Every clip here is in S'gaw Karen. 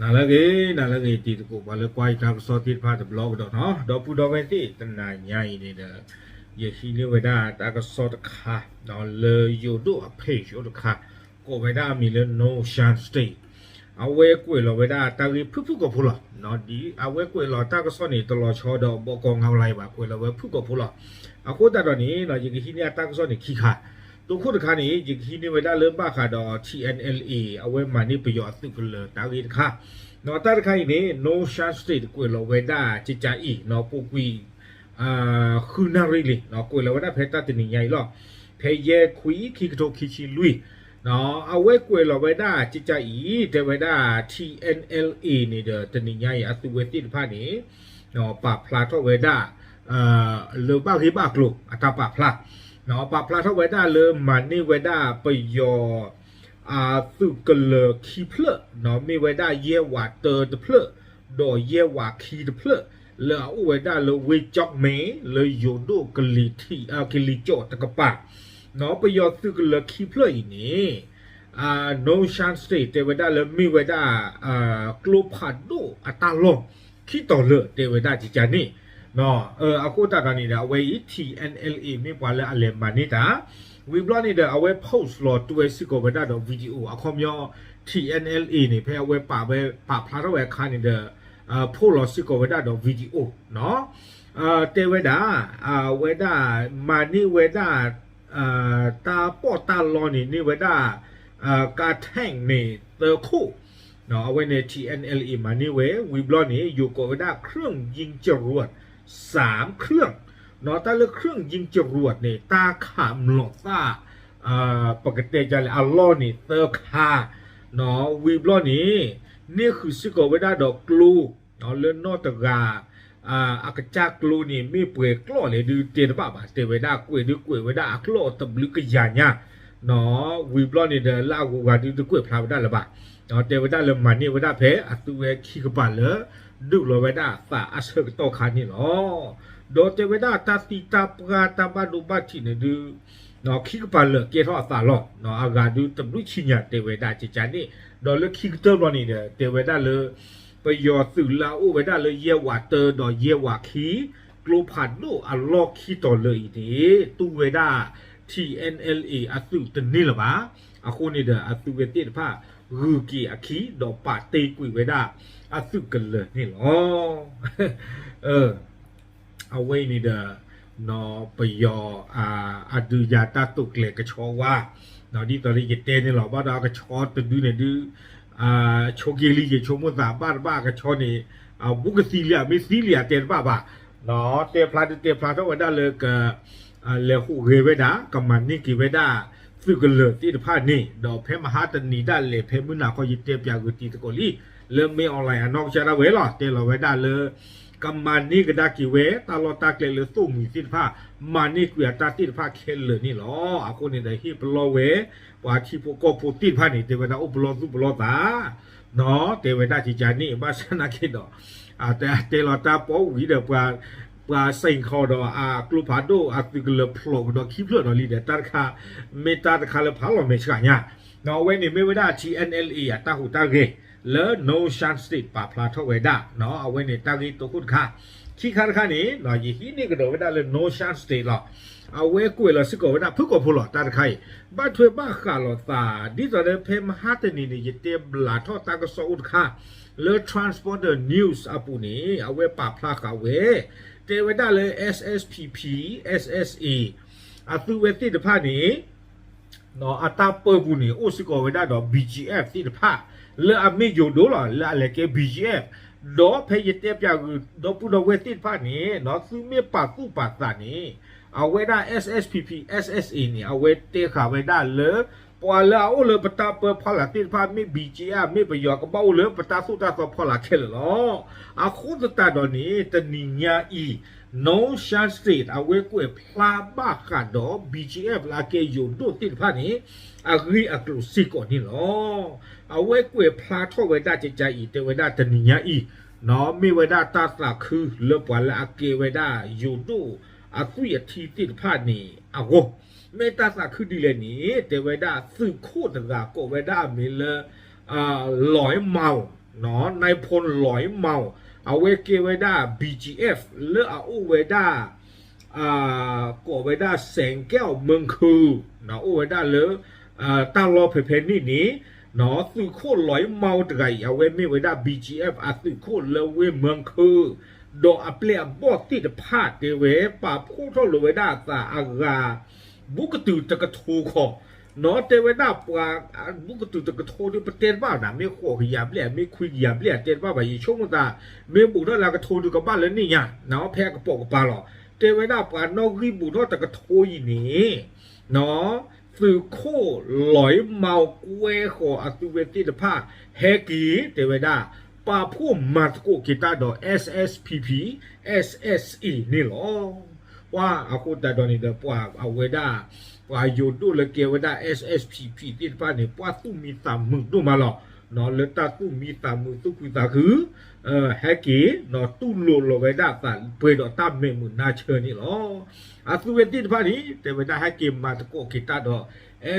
နၤလၢအဂ့ၤ နၤလၢအဂ့ၤ တံၤသကိး ပှၤလၢကွၢ်ယတၢ်ကစီၣ်သ့ၣ်တဖၣ်တဘျီကဒီးနီၤ, ဒီပုၢ်ဒီဝဲၢ်သ့ၣ် တနၤညါအံၤန့ၣ်ဒီး ယဟံးန့ၢ်ဝဲဒၣ်တၢ်ကစီၣ်တခါ လၢယိၤဒိၣ်အ page အိၣ်တခါ ကိးဝဲဒၣ်အမံၤလၢ No Chance State, အဝဲကွဲးလီၤဝဲဒၣ်တၢ်ဂ့ၢ်ဖုၣ်ဖုၣ်ကိာ်ဖိလီၤ. ဒ်အဝဲကွဲးလီၤတၢ်ကစီၣ်န့ၣ် တလီၤဆီဒီးဘီကီၢ်ငါလၢၤဘၣ်, ကွဲးလီၤဝဲဖုၣ်ကိာ်ဖိလီၤ. အဃိသတးဒီးန့ၣ် ယကဟံးန့ၢ်အတၢ်ကစီၣ်န့ၣ်ခံခါ, တိခိၣ်တခါန့ၣ် ယကဟံးန့ၢ်ဝဲဒၣ်လၢဘၣ်ဃးဒီး T N L A အဝဲမၤန့ၢ်ပယီၤအသုးကလၢၤတၢ်ဂ့ၢ်တခါ, တၢ်တခါအံၤန့ၣ် No Chance State ကွဲးလီၤဝဲဒၣ်ကကးအံၤ ပူၤကွံာ် ဃုနၣ်ရံၣ်လံ, ကွဲးလီၤဝဲဒၣ်ဖဲတၢ်တနံၤညါအံၤလီၤ. ဖဲယဲၢ်ခွံ ခံကထိခံဆံလွံၢ်, အဝဲကွဲးလီၤဝဲဒၣ်ကကးအံၤ တဲဝဲဒၣ် T N L A န့ၣ်ဒီး တနံၤညါအံၤ အသုးဝဲသ့ၣ်တဖၣ်န့ၣ် ပာ်ဖျါထီၣ်ဝဲဒၣ် လၢဘၣ်ဂ့ၢ်ဘၣ်ကျိၤအတၢ်ပာ်ဖျါ, ပာ်ဖျါထီၣ်ဝဲဒၣ်လၢမၤန့ၢ်ဝဲဒၣ်ပယီၤ အသုးကလၢၤခံဖျၢၣ်, မ့ၢ်ဝဲဒၣ်ယဲၢ်ဝးတၢတဖျၢၣ် ဒီးယဲၢ်ဝးခံတဖျၢၣ် လၢအအိၣ်ဝဲဒၣ်လၢဝ့ၢ်ကၠီၣ်မဲ လၢယိၤဒိၣ်ကလံၤထံး ကလံၤကၠီၣ်တကပၤ, ပယီၤသုးကလၢၤခံဖျၢၣ်အံၤန့ၣ် No Chance State တဲဝဲဒၣ်လၢမ့ၢ်ဝဲဒၣ် ကျိဖးဒိၣ်အတၢ်လီၢ်ခံတီၤလၢာ် တဲဝဲဒၣ်ကကးန့ၣ် အဃိသတးဒီးန့ၣ်ဒီး အဝဲအံၤ T N L A မ့ၢ်ပှၤလၢအလဲၤမၤန့ၢ်တၢ်, ဝံၤဘျီန့ၣ်ဒီး အဝဲ post လီၤတွဲစ့ၢ်ကီးဝဲဒၣ်ဒီး video အခီပညီ T N L A န့ၣ် ဖဲအဝဲပာ်ဝဲပာ်ဖျါထီၣ်ဝဲအခါန့ၣ်ဒီး post လီၤစ့ၢ်ကီးဝဲဒၣ်ဒီး video တဲဝဲဒၣ် အဝဲဒၣ် မၤန့ၢ်ဝဲဒၣ် တၢ်ပီးတၢ်လီန့ၣ် န့ၢ်ဝဲဒၣ် ကါ tank န့ၣ် သၢခိၣ်, အဝဲန့ၣ် T N L A မၤန့ၢ်ဝဲ ဝံၤဘျီန့ၣ် ယိၤကိးဝဲဒၣ် เครื่องยิงจรวด สามเครื่อง, တၢ်လၢ เครื่องยิงจรวด န့ၣ် တၢ်ခးမျိာ်သၣ် ပကတဲဒ်လဲၣ် အလီၢ်န့ၣ် သၢခါ, ဝံၤဘျီန့ၣ် န့ၢ်ဃုာ်စ့ၢ်ကီးဝဲဒၣ်ဒီးကျိ လၢနီၢ်တဂၤ အကစၢ်ကျိန့ၣ် မ့ၢ်ပှဲၤကျီၢ်လဲၣ်ဒုးတဲတဘၣ်ဘၣ်, တဲဝဲဒၣ်ကွဲးဒုးကွဲးဝဲဒၣ်အကျီၢ်တဘျုးကယၤညါ, ဝံၤဘျီန့ၣ်ဒီး လၢအဂုၤအဂၤဒုးတကွဲးဖျါဝဲဒၣ်လၢၤဘၣ်, တဲဝဲဒၣ်လၢမၤန့ၢ်ဝဲဒၣ်ဖဲအသုးဝဲခံကပၤလၢ ဒုးလီၤဝဲဒၣ်အသးအဆၢကတီၢ်ခါန့ၣ်လီၤ. ဒီးတဲဝဲဒၣ်တၢ်သံတၢ်ပှၢ်တၢ်ဘၣ်ဒိဘၣ်ထံးန့ၣ်ဒုး ခံကပၤလၢာ်ကဲထီၣ်အသးလီၤ, အဂၤဒုးတဘျုးဆံညါတဲဝဲဒၣ်ကကးန့ၣ်, ဒီးလၢခံကတၢၢ်ဘျီန့ၣ်ဒီး တဲဝဲဒၣ်လၢ ပယီၤသုးလၢအအိၣ်ဝဲဒၣ်လၢယဲၢ်ဝးတၢဒီးယဲၢ်ဝးခံ ကျိဖးဒိၣ်အလီၢ်ခံတီၤလၢာ်အံၤန့ၣ် တူၢ်ဝဲဒၣ် T N L A အသုးတန့ၢ်လၢၤဘၣ်. အဃိန့ၣ်ဒီး အသုးဝဲသ့ၣ်တဖၣ် ဂုၤက့ၤအခံ ဒီးပာ်တ့ၢ်ကွံာ်ဝဲဒၣ်အသုးကလၢၤန့ၣ်လီၤ. အဝဲအံၤန့ၣ်ဒီး ပယီၤ အဒုးယၤတၢ်တိာ်ကျဲၤကဆီဝါ, ဒ်သိးလၢယတဲန့ၣ်လီၤ, ဘၣ်ဒီးအကဆီတဒုန့ၣ်ဒုး ဆိက့ၤလံ ယဆိကမိၣ်သးဘၣ်တဘၣ်အကဆီန့ၣ် ဘူးကသံလံဧါ မ့ၢ်သံလံဧါ တဲတဘၣ်ဘၣ်, တဲဖျါဒုးတဲဖျါထီၣ်ဝဲဒၣ်လၢ လဲၤဟူးဂဲၤဝဲဒၣ် ကမၤန့ၢ်က့ၤဝဲဒၣ် သုးကလၢၤသ့ၣ်တဖၣ်န့ၣ်, ဒီးဖဲမဟါတနံၤဒၣ်လဲာ် ဖဲမုၢ်နၤခီ ယတဲပၠးဂုာ်တံၤသကိးလံ လၢမ့ၢ် online အနီၢ်ကစၢ်ဒၣ်ဝဲလီၤ, တဲလီၤဝဲဒၣ်လၢ ကမၤန့ၢ်ကဒါက့ၤဝဲ တၢ်လီၢ်တၢ်ကျဲလၢသိၣ်မှံၤသ့ၣ်တဖၣ် မၤန့ၢ်ကွံာ်အတၢ်သ့ၣ်တဖၣ်ခဲလၢာ်န့ၣ်လီၤ. အဃိန့ၣ်ဒီး ဟ့ၣ်ပလီၢ်ဝဲ ပှၤထံဖိကီၢ်ဖိသ့ၣ်တဖၣ်န့ၣ် တဲဝဲဒၣ်အိၣ်ပလီၢ်သူၣ်ပလီၢ်သး တဲဝဲဒၣ်ကကးန့ၣ် ဘၣ်ဆၣ်နာ်က့ဒီး တဲလီၤတၢ်ပီဝံၤဒီး ပှၤစ့ၢ်ကီးဒီး အကျိဖးဒိၣ်အသုးကလၢၤဖျိးကဒီးခံဖျၢၣ်ဒီးလံဒီး တၢ်တခါ မ့ၢ်တၢ်တခါလၢဖးလီၤမဲာ်ဆှးညါ, အဝဲန့ၣ်မ့ၢ်ဝဲဒၣ် T N L A အတၢ်ဟူးတၢ်ဂဲၤ လၢ No Chance State ပာ်ဖျါထီၣ်ဝဲဒၣ်, အဝဲန့ၣ်တၢ်ဂ့ၢ်တိခိၣ်တခါ, ခံခါတခါန့ၣ် ယဟံးန့ၢ်ကဒီးဝဲဒၣ်လၢ No Chance State လီၤ. အဝဲကွဲးလီၤစ့ၢ်ကီးဝဲဒၣ်ဖုၣ်ကိာ်ဖိလီၤ တၢ်တခါအံၤ, ဘၣ်ထွဲဘၣ်ဃးလိာ်သး ဒ်သိးလၢဖဲမဟါတနံၤန့ၣ် ယတဲဘျးထီၣ်တၢ်ကစီၣ်အိၣ်တခါ လၢ Transporter News အပူၤန့ၣ် အဝဲပာ်ဖျါဃာ်ဝဲ တဲဝဲဒၣ်လၢ S S P P, S S A အသုးဝဲသ့ၣ်တဖၣ်န့ၣ် အတၢ်ပၢပူၤန့ၣ် အိၣ်စ့ၢ်ကီးဝဲဒၣ်ဒီး B G F သ့ၣ်တဖၣ် လၢအမ့ၢ်ယိၤဒိၣ်လီၤ လၢအလဲၤကဲ B G F, ဒီးဖဲယတဲပၠးဂုာ်ဒီပုၢ်ဒီဝဲၢ်သ့ၣ်တဖၣ်န့ၣ် သုမ့ၢ်ပာ်သူၣ်ပာ်သးန့ၣ် အဝဲဒၣ် S S P P, S S A န့ၣ် အဝဲတဲဃာ်ဝဲဒၣ်လၢ ပှၤလၢအအိၣ်လၢပတၢ်ပၢဖီလာ်သ့ၣ်တဖၣ် မ့ၢ် B G F မ့ၢ်ပယီၤကဘၣ်အိၣ်လၢပတၢ်သိၣ်တၢ်သီဖီလာ်ခဲလၢာ်လီၤ. အဃိသတးဒီးန့ၣ် တနံၤညါအံၤ No Chance State အဝဲကွဲးဖျါဘၣ်ဃးဒီး B G F လၢအကဲယိၤဒိၣ်သ့ၣ်တဖၣ်န့ၣ် အဂ့ၢ်အကျိၤစ့ၢ်ကီးန့ၣ်လီၤ. အဝဲကွဲးဖျါထီၣ်ဝဲဒၣ်ကကးအံၤ တဲဝဲဒၣ်တနံၤညါအံၤ မ့ၢ်ဝဲဒၣ်တၢ်သးခုလၢပှၤလၢအကဲဝဲဒၣ်ယိၤဒိၣ်အသွံၣ်အထံသ့ၣ်တဖၣ်န့ၣ်အဂီၢ်, မ့ၢ်တၢ်သးခုဒ်လဲၣ်န့ၣ် တဲဝဲဒၣ်သုးခိၣ်တဂၤကိးဝဲဒၣ်အမံၤလၢ Lloyd Mao นายพลหลอยเมา အဝဲကဲဝဲဒၣ် ဘီကၠံဢႅပ်ၣ် လၢအအိၣ်ဝဲဒၣ် ကိးဝဲဒၣ် แสงแก้ว เมืองคือ အိၣ်ဝဲဒၣ်လၢ တၢ်လီၢ်ဖဲဖဲန့ၣ်န့ၣ် သုးခိၣ်လွိုင်မောင်တဂၤအံၤ အဝဲမ့ၢ်ဝဲဒၣ် ဘီကၠံအၣ် အသုးခိၣ်လၢဝ့ၢ်မၢခု ဒီးအပျဲၢ်အဘီၣ်သ့ၣ်တဖၣ်တဲဝဲ ပာ်ဖှိၣ်ထီၣ်လိာ်ဝဲဒၣ်အသးအဂၤ ဘူးကတုၤတကထိဃီ နီၢ်တဲဝဲဒၣ်ပှၤ ဘူးကတုၤတကထိဒီး ပတဲတဘၣ်နၤ မ့ၢ်ဃိးကယၤဘျဲၣ် မ့ၢ်ခွံကယၤဘျဲၣ် တဲတဘၣ်ဘၣ် ယဆိကမိၣ်သး မ့ၢ်ဘူးထီၣ်လၢအကထိဒီး ကဘၣ်လၢန့ၣ်ညါ ဖဲအကပိာ်ကပၤလီၤ. တဲဝဲဒၣ်ပှၤနီၣ်ဂံၢ်ဘူးထီၣ်တကထိအံၤန့ၣ် သုးခိၣ်လွိုင်မောင်ကွဲဃီၤအသုဝဲသ့ၣ်တဖၣ် ဟဲက့ၤတဲဝဲဒၣ် ပာ်ဖှိၣ်မၤသကိးက့ၤတၢ်ဒီး SSPP SSA န့ၣ်လီၤ. ပှၤအဃိသတးဒီးန့ၣ်ဒီး ပှၤအဝဲဒၣ် ပှၤယိၤဒိၣ်လၢကဲဝဲဒၣ် SSPP သ့ၣ်တဖၣ်န့ၣ် ပှၤသူၣ်မံသးမုာ်ဒိၣ်မးလီၤ. လၢတၢ်သူၣ်မံသးမုာ်သူၣ်ခုသးခု ဟဲက့ၤ တူၢ်လိာ်လီၤဝဲဒၣ်အသးပှဲၤဒီးတၢ်မဲာ်မုာ်နါဆၢန့ၣ်လီၤ. အသုဝဲသ့ၣ်တဖၣ်န့ၣ် တဲဝဲဒၣ်ဟဲက့ၤမၤသကိးက့ၤတၢ်ဒီး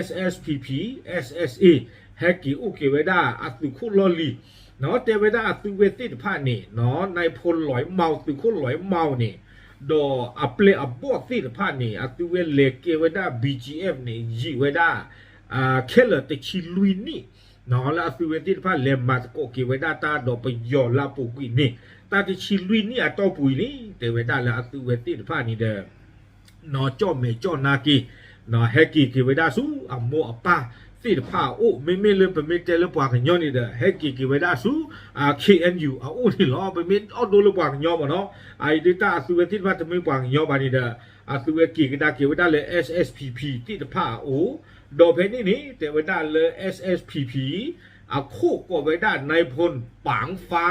SSPP SSA ဟဲက့ၤအိၣ်က့ၤဝဲဒၣ်အသုးခိၣ်လီၢ်လံၤ နီၢ်တဲဝဲဒၣ်အသုဝဲသ့ၣ်တဖၣ်န့ၣ် နီၢ် นายพลหลอยเมา သုးခိၣ်လွိုင်မောင်န့ၣ် ဒီးအပျဲၢ်အဘီၣ်သ့ၣ်တဖၣ်န့ၣ် အသုဝဲလဲၤကဲဝဲဒၣ် ဘီကၠံအၣ်န့ၣ် ယံာ်ဝဲဒၣ် ခဲလၢာ်တဆံလွံၢ်နံၣ် လၢအသုဝဲသ့ၣ်တဖၣ်လဲၤမၤသကိးက့ၤဝဲဒၣ်တၢ်ဒီးပယီၤလၢအပူၤကွံာ်န့ၣ် တၢ်တဆံလွံၢ်နံၣ်အတီၢ်ပူၤအံၤန့ၣ် တဲဝဲဒၣ်လၢအသုဝဲသ့ၣ်တဖၣ်န့ၣ်ဒီး နီၢ်ကၠီၣ်မဲာ်ကၠီၣ်နါက့ၤ ဟဲက့ၤက့ၤဝဲဒၣ်ဆူအမိၢ်အပၢ်သ့ၣ်တဖၣ်အအိၣ် မ့မ့ၢ်လၢပမ့ၢ်တဲလၢပှၤကညီန့ၣ်ဒီး ဟဲက့ၤက့ၤဝဲဒၣ်ဆူ KNU အအိၣ်န့ၣ်လီၤ. ပမ့ၢ်အီၣ်ဒိလၢပှၤကညီမ့ၢ်နီၢ် အအံၤဒုးတၢ်အသုဝဲသ့ၣ်တဖၣ်တမ့ၢ်ပှၤကညီဘၣ်န့ၣ်ဒီး အသုဝဲက့ၤကဒါက့ၤဝဲဒၣ်လၢ SSPP သ့ၣ်တဖၣ်အအိၣ် ဒီးဖဲန့ၣ်န့ၣ် တဲဝဲဒၣ်လၢ SSPP အခိၣ်ကိးဝဲဒၣ် นายพลปางฟ้า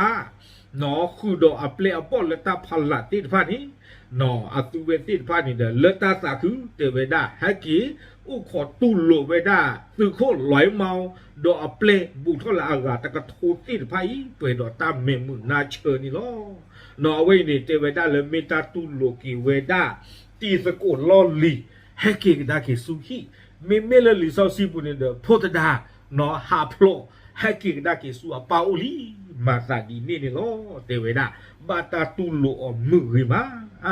နီၢ် ဃုာ်ဒီးအပျဲၢ်အဘီၣ်လၢတၢ်ဖီလာ်သ့ၣ်တဖၣ်န့ၣ် နီၢ် အသုဝဲသ့ၣ်တဖၣ်န့ၣ်ဒီး လၢတၢ်သးခု တဲဝဲဒၣ် ဟဲက့ၤအိၣ်ခိးတူၢ်လိာ်ဝဲဒၣ် သုးခိၣ်လွိုင်မောင် ဒီးအပျဲၢ်ဘူးထီၣ်လၢအဂၤတကထိသ့ၣ်တဖၣ်အံၤ ပှဲၤဒီးတၢ်မဲာ်မုာ်နါဆၢန့ၣ်လီၤ. နီၢ် အဝဲအံၤန့ၣ် တဲဝဲဒၣ်လၢမ့ၢ်တၢ်တူၢ်လိာ်က့ၤဝဲဒၣ် တံၤသကိးလီၢ်လံၤ ဟဲက့ၤကဒါက့ၤဆူဟံၣ် မ့မ့ၢ်လၢလံာ်စီဆှံပူၤန့ၣ်ဒီး ဖိသဒါ နီၢ် ဟးဖျိး ဟဲက့ၤကဒါက့ၤဆူအပၢ်အိၣ်လံ မၤသးဒ်န့ၣ်န့ၣ်လီၤ. တဲဝဲဒၣ် ဘၣ်တၢ်တူၢ်လိာ်အီၤမုာ်ဂ့ၤမး အ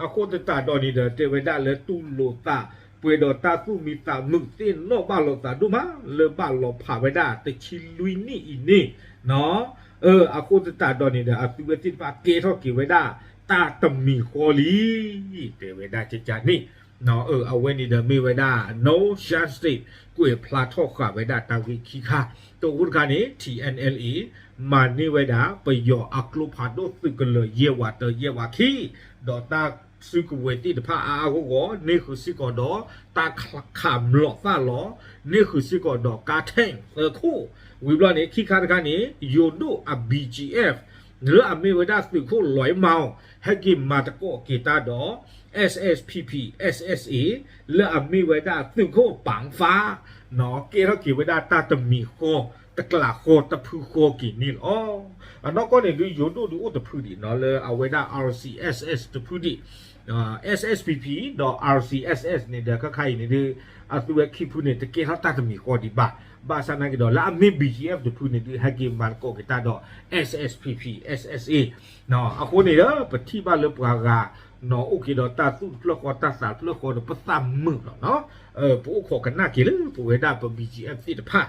အဃိသတးဒီးန့ၣ်ဒီး တဲဝဲဒၣ်လၢတူၢ်လိာ်သး ပှဲၤဒီးတၢ်သူၣ်မံသးမုာ်သ့ၣ်နီၣ်ဘၣ်လိာ်သးဒိၣ်မး လၢဘၣ်လီၤဖးဝဲဒၣ်တဆံလွံၢ်နံၣ်အံၤန့ၣ် နီၢ် အဃိသတးဒီးန့ၣ်ဒီး အသုဝဲသ့ၣ်တဖၣ်ကဲထီၣ်က့ၤဝဲဒၣ် တၢ်တမံၤဃီလံ တဲဝဲဒၣ်ကကန့ၣ် အဝဲန့ၣ်ဒီးမ့ၢ်ဝဲဒၣ် No Chance State ကွဲးဖျါထီၣ်ဃာ်ဝဲဒၣ်တၢ်ဂ့ၢ်ခံခါ တအိၣ်တခါန့ၣ် TNLA မၤန့ၢ်ဝဲဒၣ် ပယီၤအကျိဖးဒိၣ်သုးကလၢၤယဲၢ်ဝးတၢယဲၢ်ဝးခံ ဒီးတၢ်စုကဝဲၤသ့ၣ်တဖၣ်အါအါဂီၢ်ဂီၢ် န့ၢ်ဃုာ်စ့ၢ်ကီးဒီး တၢ်ခးမျိာ်သၣ်လီၤ န့ၢ်ဃုာ်စ့ၢ်ကီးဒီးကါ tank သၢခိၣ် ဝံၤဘျီန့ၣ် ခံခါတခါန့ၣ် ယိၤဒိၣ်အ ဘီကၠံအၣ် လၢအမ့ၢ်ဝဲဒၣ်သုးခိၣ်လွိုင်မောင် ဟဲက့ၤမၤသကိးက့ၤတၢ်ဒီး SSPP SSA လၢအမ့ၢ်ဝဲဒၣ်သုးခိၣ်ပၣ်ဖး နီၢ် ကဲထီၣ်က့ၤဝဲဒၣ်တၢ်တမံၤဃီ တကျးဃီတဖုဃီက့ၤန့ၣ်လီၤ. အနီၢ်ကီၢ်န့ၣ်ဒုး ယိၤဒိၣ်ဒုးအိၣ်တဖုဒံး နီၢ် လၢအဝဲဒၣ် RCSS တဖုဒံး SSPP ဒီး RCSS န့ၣ်ဒီး ခဲခါအံၤန့ၣ်ဒုး အသုဝဲခံဖုန့ၣ် တကဲထီၣ်တၢ်တမံၤဃီဒံးဘၣ်. ဘၣ်ဆၣ်နာ်က့ၤဒီး လၢအမ့ၢ် ဘီကၠံအၣ် တဖုန့ၣ်ဒုး ဟဲက့ၤမၤသကိးက့ၤတၢ်ဒီး SSPP SSA အဃိန့ၣ်ဒီး ပထံၣ်ဘၣ်လၢပှၤဂၤ နီၢ် အိၣ်က့ၤဒီးတၢ်သူၣ်တဖျၢၣ်ဃီ တၢ်သးတဖျၢၣ်ဃီဒီး ပသးမုာ်လီၤ နီၢ် ပအိၣ်ခိးကနၣ်က့ၤလၢပဝဲဒၣ်ပ ဘီကၠံအၣ် သ့ၣ်တဖၣ်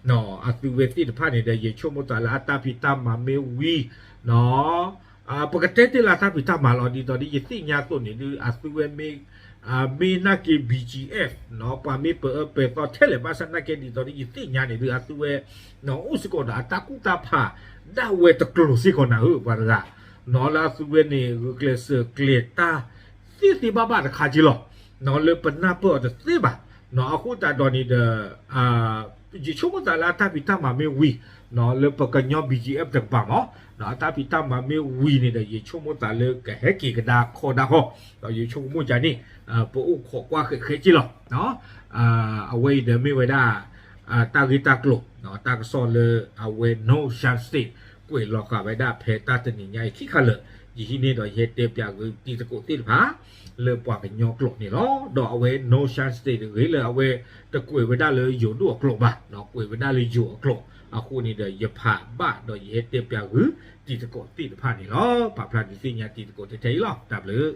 နီၢ် အသုဝဲသ့ၣ်တဖၣ်န့ၣ်ဒီး ယဆိကမိၣ်သးလၢအတၢ်ဖံးတၢ်မၤမ့ၢ်ဝံၤ နီၢ် ပကတဲတ့ၢ်လၢအတၢ်ဖံးတၢ်မၤလီၤ ဒ်သိးဒ်ယသ့ၣ်ညါအသိးန့ၣ်ဒုး အသုဝဲမ့ၢ် မ့ၢ်နာ်က့ၤ ဘီကၠံအၣ် နီၢ် ပှၤမ့ၢ်ပအၢပဲာ်သီထဲလဲၣ် ဘၣ်ဆၣ်နာ်က့ၤဒ်သိးဒ်ယသ့ၣ်ညါန့ၣ်ဒုး အသုဝဲ နီၢ် အိၣ်စ့ၢ်ကီးဒီးအတၢ်ကူၣ်တၢ်ဖး ဒၣ်ဝဲတကျိၤစ့ၢ်ကီးနၤဧၢ ပှၤတဂၤ နီၢ် လၢအသုဝဲန့ၣ် ဂုာ်ကျဲးစၢးကျဲၤတၢ် သ့သ့ဘၣ်ဘၣ်တခါက့လီၤ နီၢ် လၢပနၢ်ပၢၢ်အီၤတသ့ဘၣ် နီၢ် အဃိသတးဒီးန့ၣ်ဒီး ယဆိကမိၣ်သးလၢအတၢ်ဖံးတၢ်မၤမ့ၢ်ဝံၤ နီၢ် လၢပကညီ ဘီကၠံအၣ် တကပၤမး နီၢ် အတၢ်ဖံးတၢ်မၤမ့ၢ်ဝံၤန့ၣ်ဒီး ယဆိကမိၣ်သးလၢကဟဲက့ၤကဒါခီဒါခီ ဒီးယဆိကမိၣ်ကန့ၣ် ပအိၣ်ခိးကွၢ်ဃဲးဃဲးက့လီၤ အဝဲအံၤဒီးမ့ၢ်ဝဲဒၣ် တၢ်ဂ့ၢ်တၢ်ကျိၤ တၢ်ကစီၣ်လၢအဝဲ No Chance State ကွဲးလီၤဃာ်ဝဲဒၣ်ဖဲတၢ်တနံၤညါအံၤခံခါလၢာ် ယဟံးန့ၢ်ဒီးယဟဲတဲပၠးဂ့ၤတံၤသကိးသ့ၣ်တဖၣ် လၢပှၤကညီကျိာ်န့ၣ်လီၤ. ဒီးအဝဲ Northside State တဂ့ၤလၢအဝဲတကွဲးဝဲဒၣ်လၢယိၤဒိၣ်အကျိာ်ဘၣ်, ကွဲးဝဲဒၣ်လၢယိၤအကျိာ်အဃိန့ၣ်ဒီး ယဖးဘၣ်ဒီးယဟဲတဲပၠးဂ့ၤတံၤသကိးသ့ၣ်တဖၣ်န့ၣ်လီၤ. ပာ်ဖျါဒုးသ့ၣ်ညါတံၤသကိးထဲထဲအံၤလီၤ. တၢ်ဘျုး